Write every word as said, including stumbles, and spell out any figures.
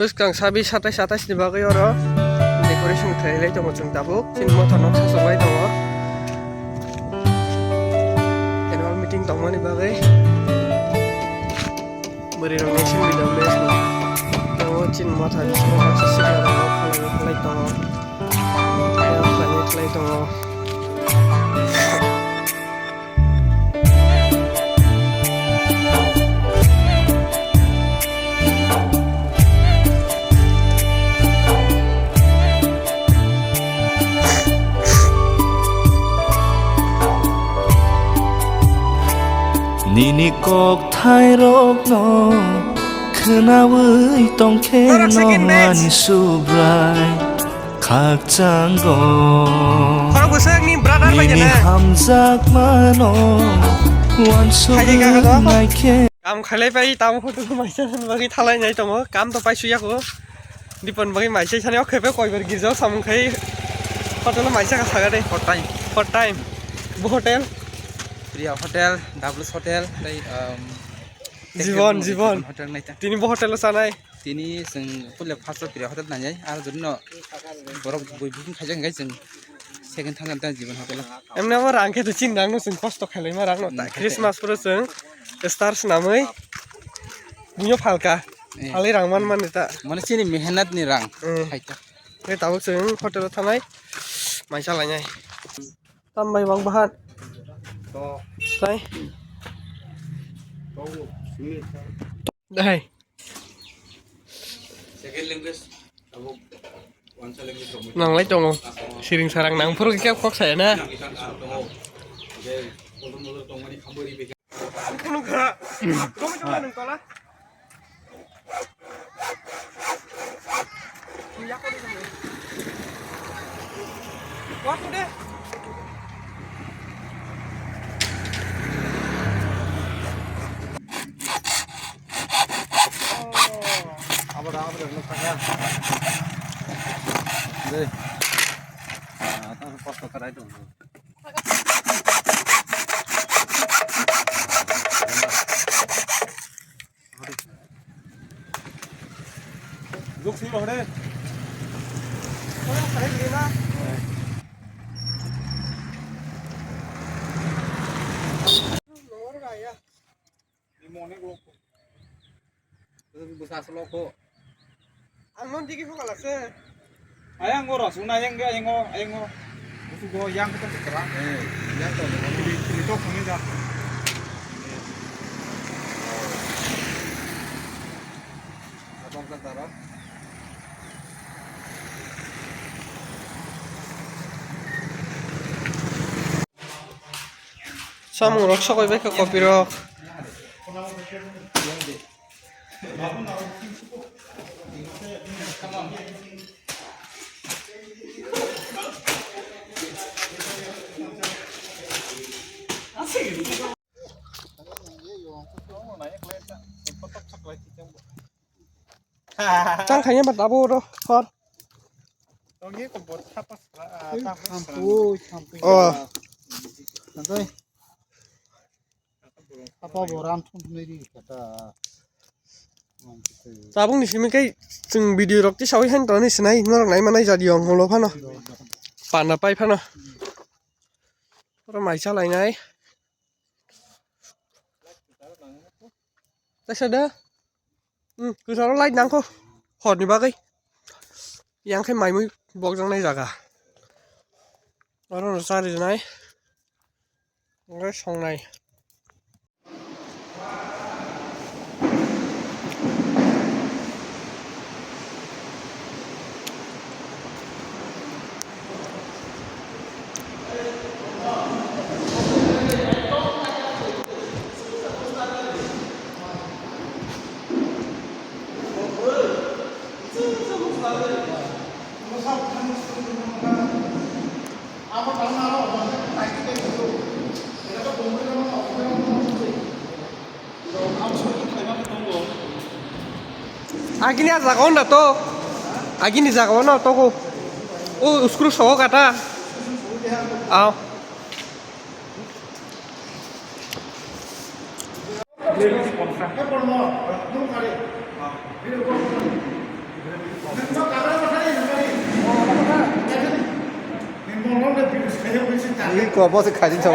Bwskang sabi satais satais ni bagwi oro decoration khlai lai tongo chwng tabuk. Chini motha nok sachok lai tongo. Annual meeting tongmani bagwi. Bwrwi rok nation bidang bes no. Tongo chini motha bisingo baksa sikla rok phalai phalai tongo. Phalai phalai tongo. Nini kok thairokno khwnawi tongkhe no ani Subrai khakchango. Khorok bwswk ni brother bai Nini jana. Hamjakmano wansugwi naikhe. Kam khailai pai tamo photo maisa bagwi thalai nai tongo. Kam to pai suya ko. Dipon bagwi maisa sani o khepe koi bar girja samung khai. Hotel maisa ka saga de. Four time. Four time. Bu hotel. Priya Hotel, W Hotel, tei, um, Jibon, Jibon. Hotel naita. Tini bo hotel o sanai. Tini chwng puila first o Priya Hotel nangjai, aro jodi no borok bui booking khaijak hwnkhe chwng second thang jani Jibon Hotel o. Emne bo rang khe to chin rang no chwng kosto khailai ma rang no ta. Hmm, Christmas puro chwng star swnamwi buino phalka. Eh. Phalwi rang man man ta. Mane chini mehnat ni rang. Hmm. Hai ta. Tei tabuk chwng hotel o thanai maisa lainai. Tambai bang bahat. To. Tai. To, sini. Dai. Second language, abo wansa language rok. Nanglai tongo. Siring sarang nang phuru khe kok saya na. Nang isan tongo. Oke, kodom kodom tongmani khambori beka. Khunu kha. Komi tongma nang tola. Abada, abada, no kaya. Deh. Ah, tang kosto karai dong. Duk sih, Bang, deh. Di mone gua. Terus bisa seloko. Ang non digi ko kalase. Ayang gua rasu na ayang gua ayang gua ayang gua. Busu gua yang kita sekarang. Eh, yang tuh. Di di tok ini dah. Apa kita taruh? Samung rok sokoi bai kha kopi rok. Chang khaina ba tabuk oro hor. Tongwi ko bor thapa sla, ah, tamo sla. Thampui, thampui. Oh. Thampui. Apa bo ran thum thum ri kata. Tabuk ni simi kai chwng video rok ti sawi han toni sinai norok nai manai jadi ong holo phano. Pana pai phano. Oro mai cha lai nai. Kaisa da. Hmm, kwcharo light nangkho. Horni bagwi. Yang khe maimui bokjaknai jaga. Oro no charijwnai. Onkhe songnai. Agini a jaga o na to. Agini jaga o na to ko. O uskru sogo kata. Ao. Iko bosi khaijin sao.